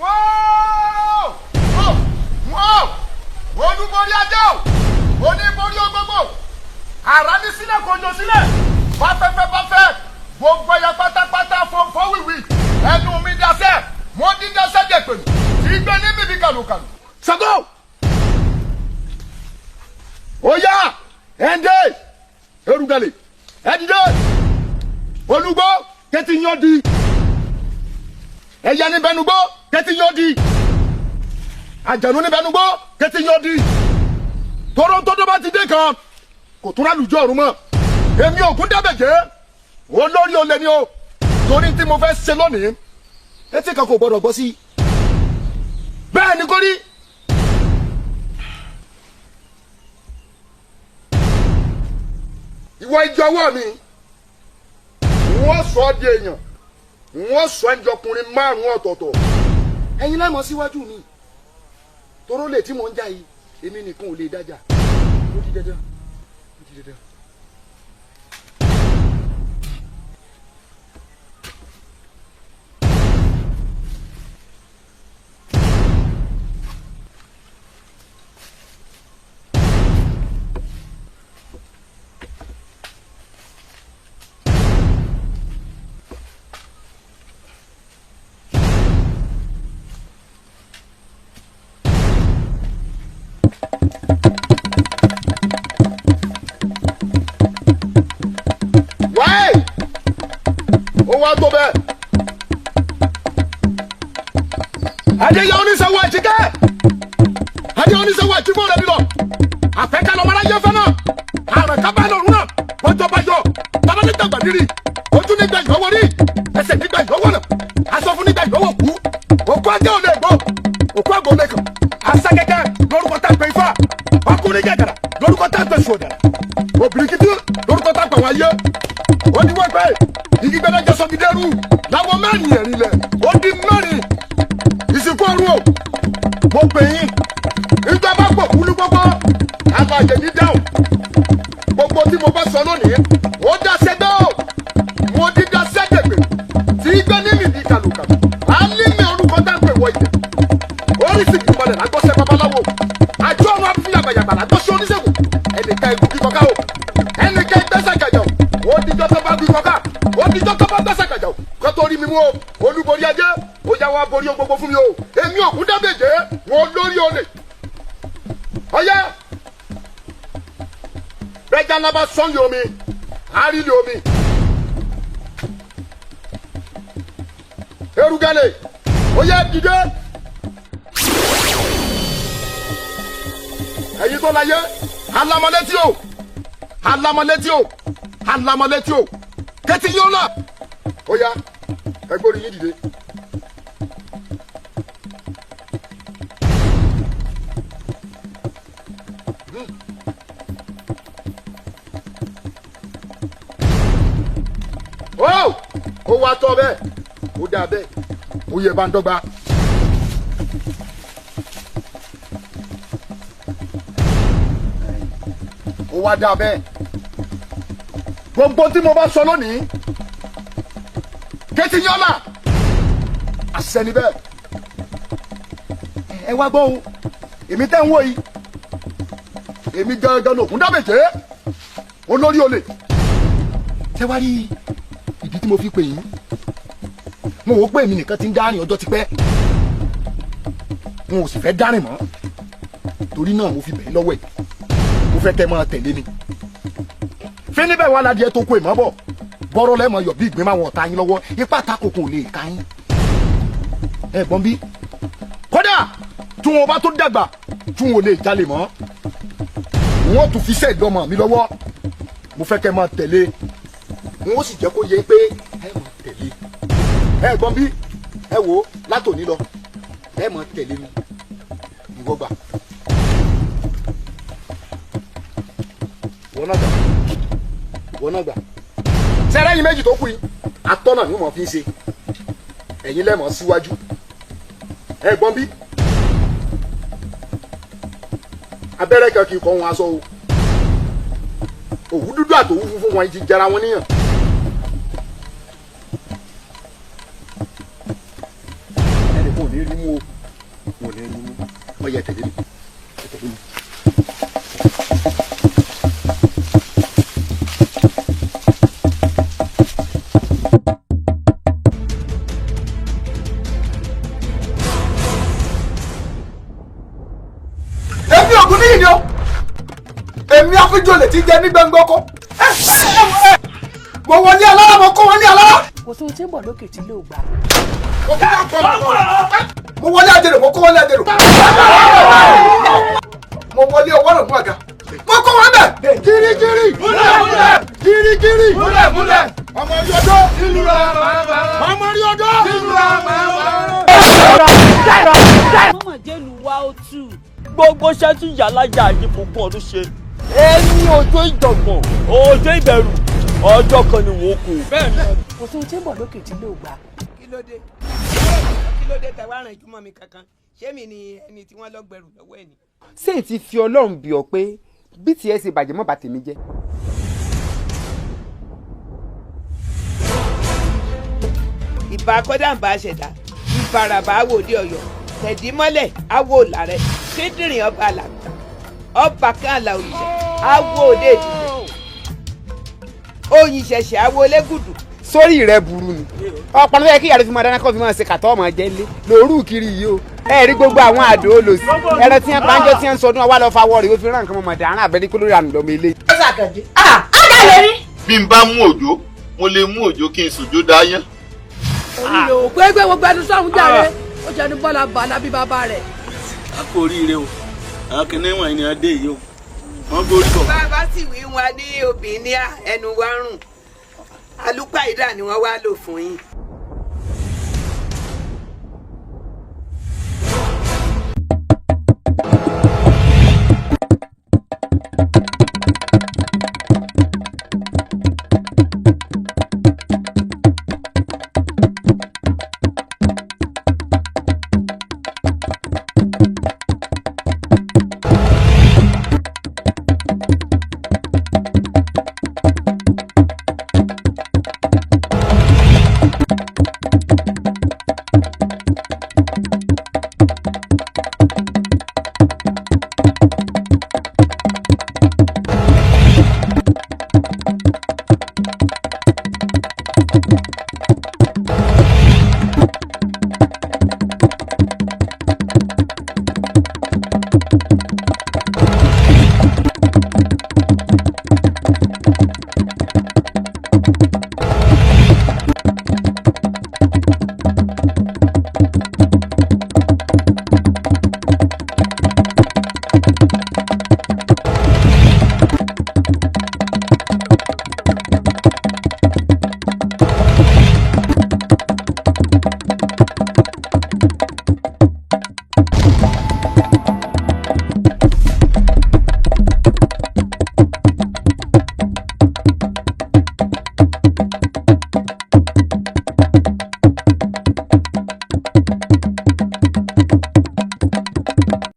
Wọ́ọ̀! Wọ́ọ̀! Olúborí ajé o! Oníborí ogbogbo! Àrá ní sílẹ̀ kò jọ sílẹ̀! Báfẹ́fẹ́ báfẹ́! Gbogbo ẹ̀yà pátápátá fọ́nfọ́n wìwì! Ẹnu mi dasẹ́! Mo dín dasẹ́ jẹ̀pẹ̀lú! Tí gbé ní bìbí kàlùkàlù! Ṣàngó! Ó yá! Ẹ̀ǹdẹ́! Erùgàlè! Ẹ̀dìdẹ́! Olúgbó! Kẹ́tì yán di! Ẹ̀yà ní bẹnugbó! Kẹ́tì yán di! Àjànú ní bẹnugbó! Kẹ́tì yán di! Toronto bá ti dé kan kò tún rálùjọ ọ̀run mọ́. Èmi Ògún Dábẹ̀jẹ́ olórí olè ni o, torí tí mo fẹ́ ṣe lónìí etí kan kò gbọdọ̀ gbọ́ sí i. Bẹ́ẹ̀ ni kò rí. Ìwọ ìjọ ọwọ́ mi, wọ́n sọ ọ́ di èèyàn, wọ́n sọ ẹ́ di ọkùnrin márùn-ún ọ̀tọ̀ọ̀tọ̀. Ẹ̀yin lẹ́mọ̀ síwájú mi, toró lè tí mò ń jà yìí, èmi nìkan ò lè dájà. Ó di dandan, ó di dandan. Wáyé ó wá tó bẹ́ẹ̀. Adéyẹ oníṣòwò àjíkẹ́, adéyẹ oníṣòwò àjíkẹ́ rẹ̀ nílọ. Àfẹ́kẹ́ lọ́mọdé yẹ fẹ́ náà, àrùn kábà lọ́rùn náà, ọjọ́ bá yọ, bàbá nígbà gbàdírí, ojú nígbà ìyọwọ́ rí, ẹsẹ̀ nígbà ìyọwọ́ náà, aṣọ fún nígbà ìyọwọ́ kú, òkú ajé ò lè gbó, òkú àgbò lè kàn, aṣákẹ́kẹ́ lórúkọ tá a pè ifá, ọkùnrin jẹ̀gàrà lórúkọ tá a pè sọ̀dàrà, òbìrìkìtì lórúkọ tá a pè wáyé. Ó ní wọ́n pé igi gbẹ́dẹ́ jẹ́ sọ́gídẹ́rù láwọn mẹ́rin ẹ̀rin lẹ̀, ó di mẹ́rin ìsìnkú ọ̀run o. Mo pè yín ìjọba pọ̀ kúlú gbogbo àbàjẹ́ ní dáhùn. Gbogbo tí mo bá sọ lónìí ó dá sẹ́gbẹ́ o, mo dídá sẹ́gbẹ̀gbẹ̀ tí gbé ní mi bí kàlùkàlù alímì orúkọ tá ń pè wọ ilẹ̀ oríṣi ìpalẹ̀ lágbọ́sẹ̀ babaláwo àjọ ọ̀run àfihàn lágbọ́sẹ̀ oníṣègùn. Ẹnìkan ikú kíkọ́ká o, ẹnìkan gbẹ́sẹ̀ gàjà o, ó díjọ́ tó bá kíkọ́ká, ó díjọ́ tó bá gbẹ́sẹ̀ gàjà o, kó tó rí mi mú o. Olúborí ajé, ó yá wá borí ohun gbogbo fún mi o. Èmi Ògún Dábẹ̀jẹ́ wọn lórí olè. Ọyá bẹ́jà ńlá bá sọ́nlé omi, àárílé omi. Erugale, ó yá dìde. Ẹ̀yin tó láyé, alamọlétí o, alamọlétí o, alamọlétí o, kẹtí yóò là. Ó yá ẹgbórí yín dìde. Ó ó wá tọ́ bẹ́ẹ̀, ó dáa bẹ́ẹ̀, ó yẹ bá ń dọ́gba. Ó wá dáa bẹ́ẹ̀. Gbogbo tí mo bá sọ lónìí kétí yọ́là àṣẹ ni bẹ́ẹ̀. Ẹ wá gbọ́ o, èmi tẹ́ ń wò yìí, èmi gangan l'Ògún Dábẹ̀jẹ́ olórí olè. Ṣé wá rí ìdí tí mo fi pè yín? Mo wò ó pé èmi nìkan ti ń dárìn ọjọ́ ti pẹ́, n ò sì fẹ́ dárìn mọ́, torí náà mo fi bẹ̀ yín lọ́wọ́ ẹ̀. Mo fẹ́ kẹ́ máa tẹ̀lé mi. Fíní bẹ́ẹ̀ wá ládìẹ tó kó ìmọ̀ bọ̀ bọ́rọ̀ lẹ́mọ̀ yọ̀ bí ìgbín máa wọ̀ ta yín lọ́wọ́, ipá ta kò lè ka yín. Ẹ gbọ́n bí kódà tí wọn bá tó dàgbà tí wọn ò lè jalè mọ́, wọn tún fi iṣẹ́ ìdánmọ̀ mi lọ́wọ́. Mo fẹ́ kẹ́ máa tẹ̀lé, wọn ó sì jẹ́ kó yé pé ẹ máa tẹ̀lé. Ẹ gbọ́n bí ẹ wò ó látòní lọ, ẹ máa tẹ̀lé mi. Ìwọ gbà, ìwọ náà gbà, ìwọ náà gbà. Sẹ́rẹ́ yín méjì tó kù yìí, atọ́nà ni wọ́n fi ń ṣe, ẹ̀yin lẹ́mọ̀ síwájú. Ẹ gbọ́n bí abẹ́rẹ́ kan kì í kọ́ wọn aṣọ o, òwú dúdú àtòwú funfun wọn ti jẹra wọn níyàn. Ẹnì kò ní rí mú o. Ọyẹ tẹ̀lé mi, ẹ tẹ̀lé mi. Èmi ògùn níyì ni o, èmi àfijọ́lẹ̀ ti jẹ ní gbẹngbọ́kọ́. Mo wọlé alára, mo kó wọlé alára. Kò sí ohun tí ń bọ̀ lókè tí ló gbà. Mo wọlé àjẹrò, mo kó wọlé àjẹrò. Mo wọlé ọwọ́ rẹ̀ mú àga, mo kó wọn bẹ̀. Kirikiri Múlẹ̀ múlẹ̀. Kirikiri Múlẹ̀ múlẹ̀. Ọmọ rí ọdọ, ọmọ rí ọdọ. Mọ̀mọ́ jẹ́lu wa ó tù. Gbogbo iṣẹ́ tí yàlájà yìí fògùn ọdún ṣe. Ẹni ọjọ́ ìjọ̀gbọ̀n, ọjọ́ ìbẹ̀rù, ọjọ́ kan ni wò ó kù. Kò sí ohun tí ń bọ̀ lókè tí ló gbà. Kí ló dé? Kí ló dé tẹ wá ràn ìjùmọ̀ mi kankan? Ṣé mi ni ẹni tí wọ́n lọ gbẹrù lọ́wọ́ ẹ̀ ni? Ṣé n ti fi Ọlọ́run bí ọ pé bí tiẹ̀ ṣe bàjẹ́ mọ́ bá tèmi jẹ́. Ìbà kọ́dàǹbà ṣẹ̀dá, ìfarabà awòde Ọ̀yọ́, tẹ̀dímọ́lẹ̀ awo làrẹ̀, kíndìnrín ọba àlàkà, ọba kan àlà òrìṣà, awo òde ìdìbò, oyin ṣẹ̀ṣẹ̀ awo lẹ́gùdù. Sórí rẹ burú ni ọpọlọ yẹ kí ìyá rẹ fi máa dáná kó fi máa ṣe kàtọ́ ọmọ jẹ lé lóru kiri yìí o. Ẹ rí gbogbo àwọn àdó olòsì ẹran tí wọn pàǹjọ tí wọn ń sọdún wa lọ fa wọrẹ ó fi rán nǹkan mọ̀mọ́ dàrán àbẹ́rẹ́ kó lórí àmì lọ́mọ eléyìí. Bí n bá mú òjò, mo lè mú òjò kí n sòjó dáyán. Orílẹ̀ òkú ẹgbẹ́ gbogbo ẹnu sọ́hún jàre, ó jẹ́ ní bọ́lá bàlá bí bàbá rẹ̀. A kò oríire o, àwọn kìnìún wọ̀nyí ni wọ́n dé yìí o, wọ́n gbórí bọ̀. Bàbá sì wí wọn ní obìnrin ní ẹnu wa rùn, àlùpàìdà ni wọ́n wá lò fún yín.